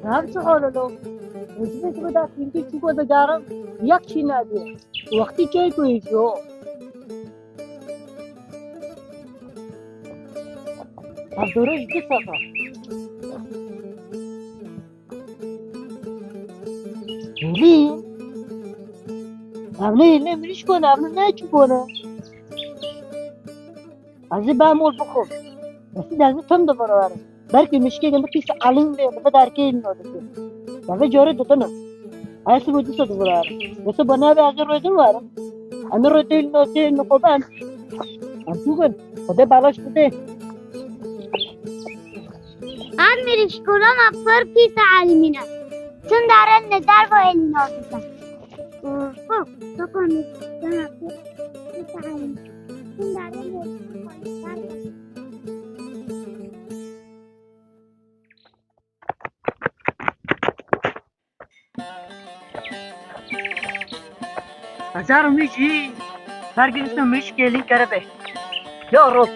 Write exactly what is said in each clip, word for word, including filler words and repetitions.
Nav çi hol e lo? Hizmet bi da pînkî çûko digarim, yek çî nediye. Wextî çêy ku îjo. Ev dorê ji tu sefa. Hêlî? Ev ne hêlî mirîşko ne, ev ne çîko ne. Ez ê bamol bixwim. Destî dezî tim dibirim. Belkî mişkê gindi pîs elîn bê, li vê derkê îno dike. Ya vê corê didin. Ez ê dîsa dibirim. Wisa bo navê ez ê rojin werim. Em ê rojê îno tê nixwe ben. Em çû bin. Xwedê balaş bide. Ev mirîşkûna me pir pîs e elîmîne. Tim derin li derve elîna dike. Uf, uf, çok komik. Sana pir pîs e elîmîne. Tim derin li derve Hezar û min jî bergirîştên mirîşkê lî kerebe. Ya Rob.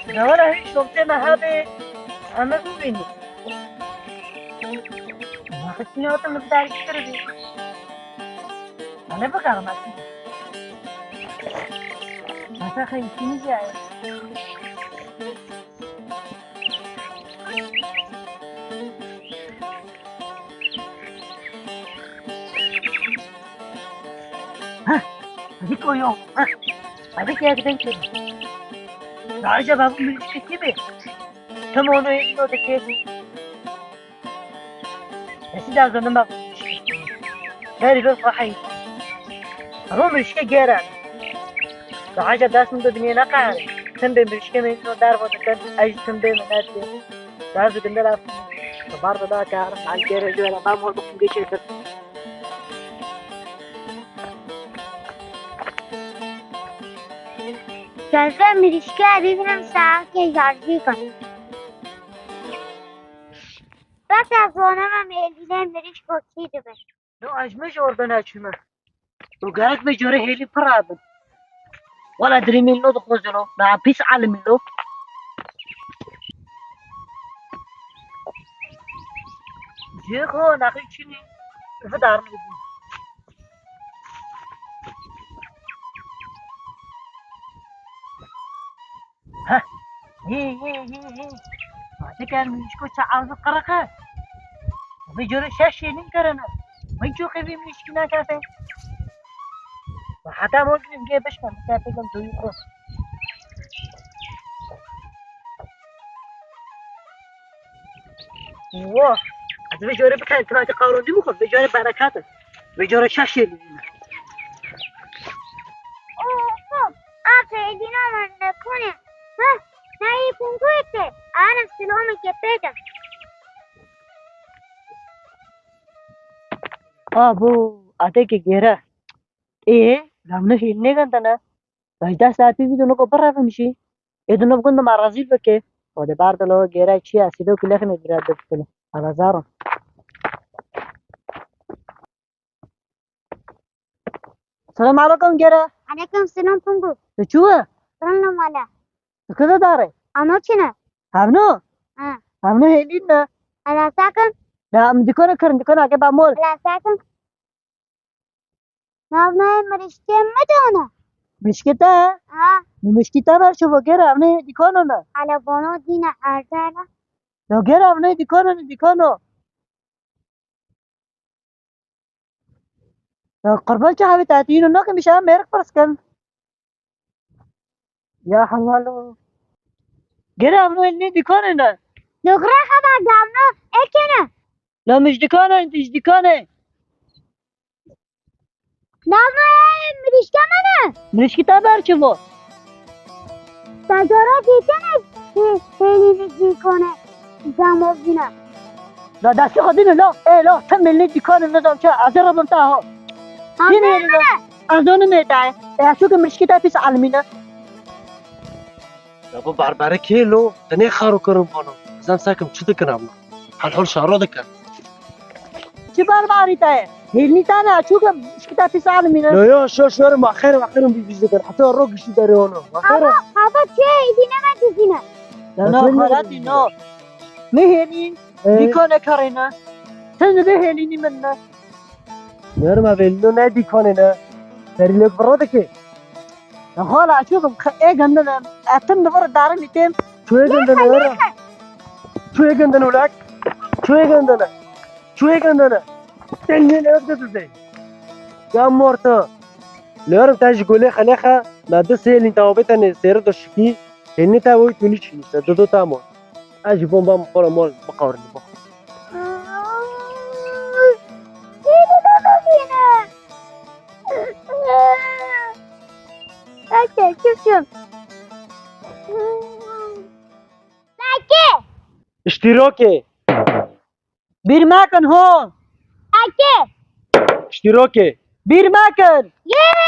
Dewara hiç noktê me hebe, heme bibînî. Wextî hatin min dergî kiribî. Hane bikarım aslında. Masa xeyisini jî. Heh, hadi koy o. Heh, hadi gel gidelim. Daha önce ben bu mülkü gibi. Tam onu elinde o da kedi. Esi de zanima. Beri bir fahayı. Ama mülkü geri. Daha önce ders mi de bineye ne kadar? Sen ben mülkü mi no dar bu da. Ay sen ben ne? Daha bir günde laf. Bar da daha kar. Al geri şöyle ben bu geçirdim. Çözde mirişke bibînim saetê şarjî kir. Bes ez zonim em hêlînê mirişko kî dibe. No ez mi ji orada neçûme. No gerek vê corê hêlî pir hebin. Wala dirîmî lo dixwazin o. Na pîs elimî lo. Jê xo nexî çinî. Vidarnî bû. Heh. Hê, hê, hê, hê. Hadi gel Mişko ça ağzı kırıkı. Vê corê şeş şênîn kirine. Min çok evi Mişkî nekete. Heta mor gidin gê bişme. Misafirden duyuku. Wah. Ez vê corê bikin. Tima ki qawrondî bixwe. Vê corê bereket e. Vê corê şeş şênîn. Oho, a peydîna min ne kone. Heh, ne yê kungû ete. Ana silomeke pêde. Abo, adeke gere. Ê, lamne hîl nêgendene. Vejda saetî vî dino ko birevim jî. Ê dino gundima rezîl bike. O de bardelo gere çiya, sîdo kulexine bira döküle. Ala zaro. Selam aleyküm gere. Aleyküm selam Pungu. Tu çuwe? Selam mala. Tu kıza dare? Ano çine? Havno? Ha. Havno helin ne? Ala sakın. Da mi dikona kırın, dikona ke ba mol. Ala sakın. Navnayê mirişkê mi dana? Mirişkê te? Ha. Mirişkê te ber çuvo gere, havno dikona ne? Ala bono dine erdala. Da gere havno dikona ne, dikona. Ya qurban çavê te, tu yîno nakin bişa mêrik pirs kin. Ya hewalo. Gere avno elini dikane ne? Dogre xeba gavno ekene. La mij dikane, tu ji dikane. Gavno e mirişke mene. Mirişki te ber çi bo? Te zora dîtine hê-, hêlî li dîkone gamo bîne. La destê xwe dîne la. Ê la, tim milî dîkane nizam çi, ez ê rabim te ha. Dîne la. Ez ê nimê te. Ê, ez çûke mirişkî te pîs elmîne. Ya bu barbarê kê lo, te nê xaro kirin bono. Ez em sekim çi dikin ama. Hal hol şaro dikin. Çi bar barî te ye? Hêlînî te ne, çû ke şikî te pîs alimîne. Yo, yo, şo, şo, ma xêr, ma xêr, bi, bi, bi, heta ro giştî derê ono. Ma xêr. Hava, hava çi ye, êdî ne me dizîne. Na, na, xalatî, no. Mi hêlîn, Ee? Dîkane karê ne. Sen de hêlînî min ne. Nerma belli, no, ne dîkane ne. Serî lek bro dike. Ya xala, çû ke ê gindine. Etim de vir darin itim. Çû ê gindine, were. Çû ê gindine, ulak. Çû ê gindine. Çû ê gindine. Sen ne ne de de. Ya morto. Lerim te ji golê xelexe, me de sêlin te obetene seri do şikî. Hêlînî te oy tuni çin işte, do do tamam. Ez ji bomba min xora mol biqawrin, bixwe. Eke, çim, çim. Eke. İştiroke. Bir mekin ho. Eke. İştiroke. Bir mekin. Ye.